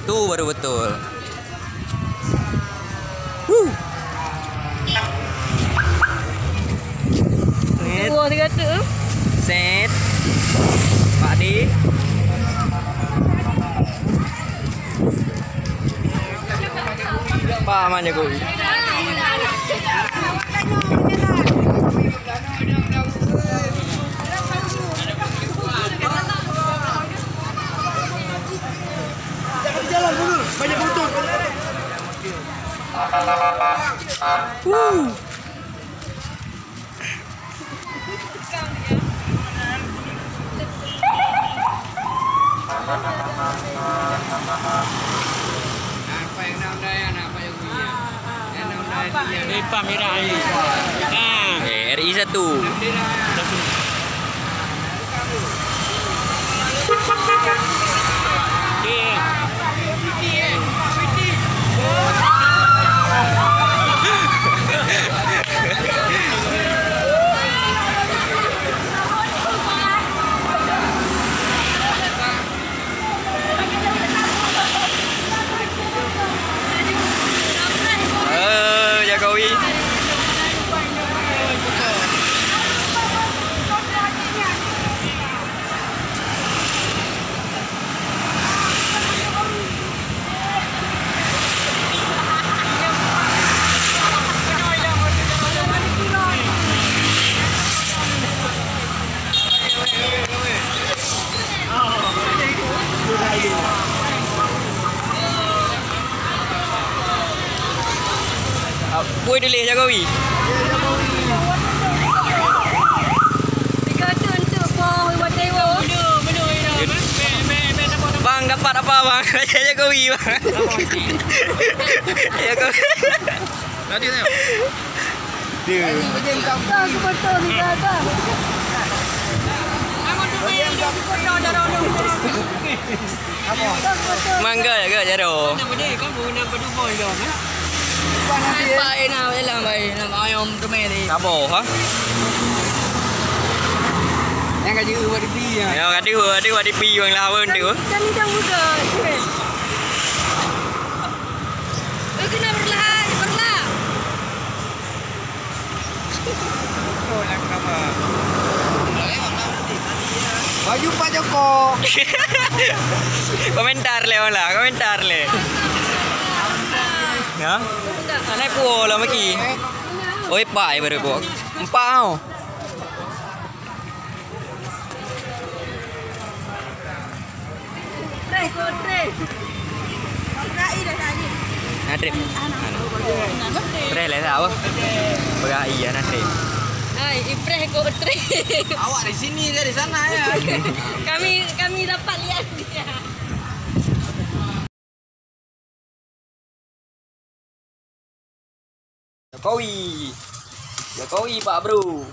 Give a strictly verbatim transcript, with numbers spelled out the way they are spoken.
Tu baru betul. Huh. Set. Dua tiga tu. Set. Pak D. Pak Aman Jokowi. Jalan mundur, banyak motor. Eh, Pak, merah ni. Ah. Eh, R I satu. Eh, Jokowi. Peue tuléh Jokowi? Bang, dapat apa, Bang? Jokowi, Bang. Jokowi. Tadi tengok. Dia. Mangga ya ke, Jaro? Baik, nah, jalan, baik. Nampak ayam tu main ni. Apa, ha? Yang gaji dua ribu ya. Ya, gaji dua ribu, dua ribu yang lawan tu. Kami dah muda. Eh, kena perlahan, perlahan. Baju Pak Joko. Komentar le, Ola, komentar le. Ya? Anai puo lah maki. Oi, Pak, baru buat. Empat tau. Na trép. Preh lé sa apa? Peugah iya na trép. Hai, ipreh kok trép. Awak dari sini, dari sana ya. Kami, kami dapat lihat dia. Jokowi. Jokowi, Pak Bro.